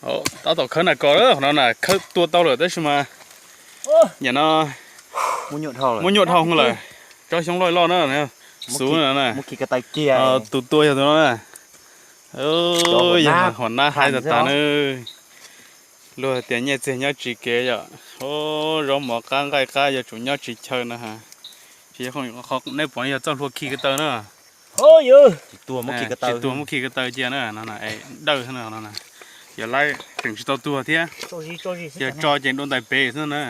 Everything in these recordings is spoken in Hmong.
Tab tom khawb nas kos lawm, qhov no na khawb tua tau lawm tab sis mas yam no muab nyuaj dhau lawm. Tsob xyoob loj loj na, xuv na, tus tua yog tus no na. Yog hom nab haib tas tas na. Luag hais tias nyiaj txiag nyob tsis kev yom. Zaub mov qab nqaij qab yuav tsum nyob tsis chaw no ha. Tsis, nej pom yog txoj hlua khi ko taw na. Tsis tuag muab khi ko taw cia na, dawj no. Yog laib tseem tsis tau tuag thiab. Yog tso ces dua ntais pem xwb na.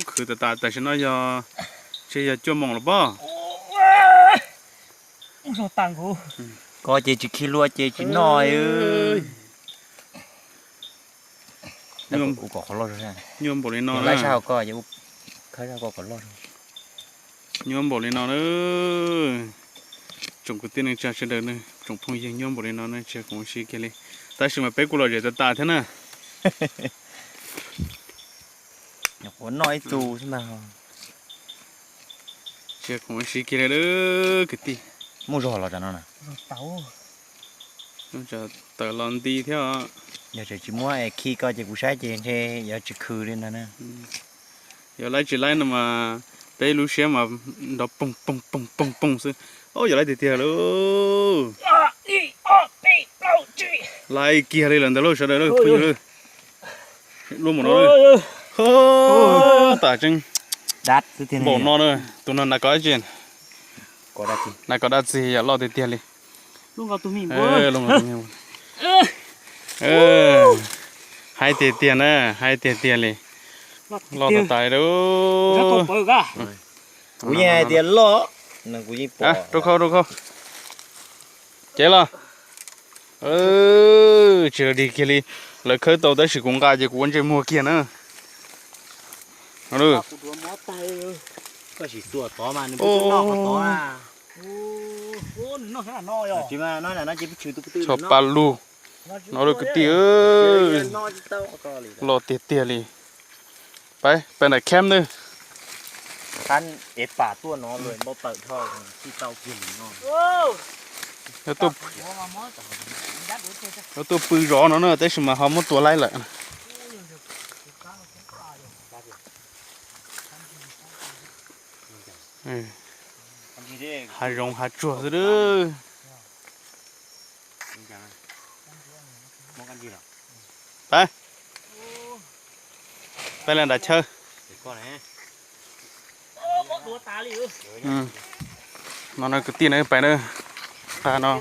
Khwv tas tas, tam sim no yog, ntshe yog cuaj moos lawm pob. Koj ces tsis khi hlua ces tsis noj. Nyuaj npaum li no, nyuaj npaum li no na. Tsoom kwv tij neej tsa sawv daws, tsoom phooj ywg, nyuaj npaum li no na, ntshe kuv ua si kiag li. Tab sis mas peb kuj lom zem tas tas thiab na. Nyuam qhuav noj ib tug xwb ntag. Ntshe kuv ua si kiag li kwv tij. Muaj zog los tsam no na. Tawm los nti thiab. Yog tseem tsis muab es khi koj ces kuv saib ces ntshe yuav tsis khwv li ntag na. Yog laib tsis laib no mas peb lub siab mas nrov poog poog poog poog poog xwb. Au, yog laib tiag tiag lauj. Laib kiag li lawm ntag lauj sawv daws lauj, phooj ywg lauj. Luaj mus no lauj. Ho, tas tseeb. Npaum no na, tus no nas kos dab tsi? Nas kos dab tsi yom, loj tiag tiag li. Haib tiag tiag na, haib tiag tiag li. Loj tas tas li lauj. Kuv yeej hais tias loj, kuv yeej pom. Rau khau, rau khau. Cev los. Tsis los dig kiag li. Lawv khawb tau tab sis kuv nqa ces kuv ua ntsej muag kiag na. Tsho pa lug no lawm kwv tij. Loj tiag tiag li. Peb pem ntawm camp nawb. Yuav tuaj pw zov no na tab sis mas ho muab tua laib lawm. Hav zoov hav tsuag xwb. Peb, peb le nram chaw. No na kwv tij na, peb na, nqa no.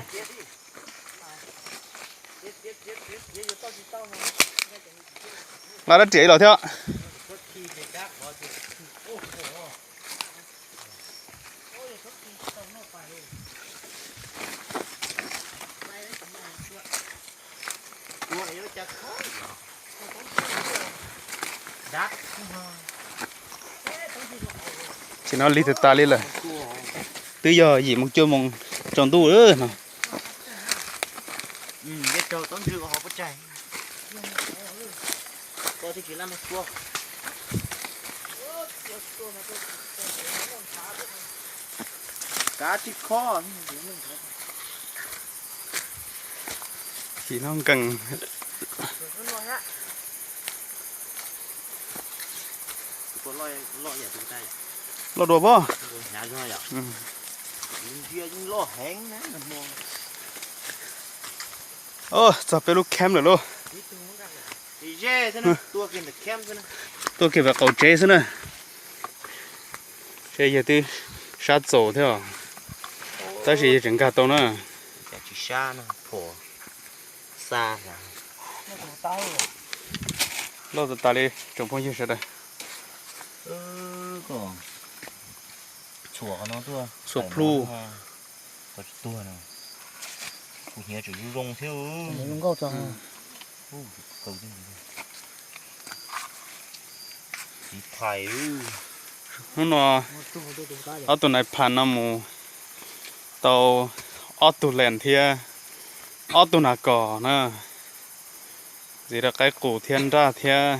Nqa dab riam ib los thiab. Tsis no lig tas tas li lawm. Twb yog yim moos cuaj moos tsaus ntuj no. Tsis no nkees. Loj dua pob. Txog peb lub camp lawm lauj. Tuaj kiag pem qaum tsev xwb na. Seb yawg twb sab txaus thiab os. Tab sis yawg tseem nkag tau na. Loj tas tas li tsoom phooj ywg sawv daws. Txhuam plhu. Kuv hniav tseem zoo zoo thiab. Hnub no ob tug nais phas no mus tau ob tug lees thiab ob tug nas kos na. Ntxiv rau qaib qus thiab nraj thiab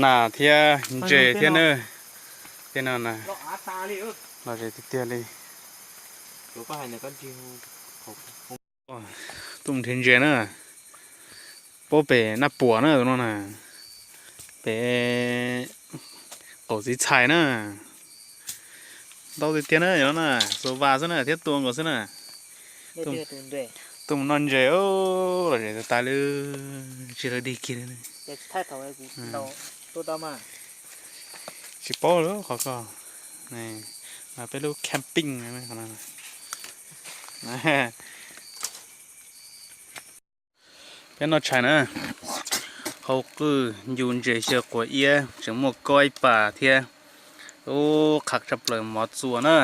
nas thiab ntses thiab na. Tej no na, lom zem tiag tiag li. Tuaj nrhiav ntses na, puab pem Naj Puam na tus no na, pem qaum txiv txhais na. Ntau tiag tiag na, no na, xuas vas xwb na thiab tua nkaus xwb na. Tuaj mus noj ntses, los zem tas tas li, tsis lawv dig kiag li. Tsis paub lawm qhov ko, mas peb lub camping. Peb noj tshais na, hau qwj ncu ntses xyaw quav iab tseem muaj kob ib pas thiab. Ub, qhov tshaj plaws mov txuas na.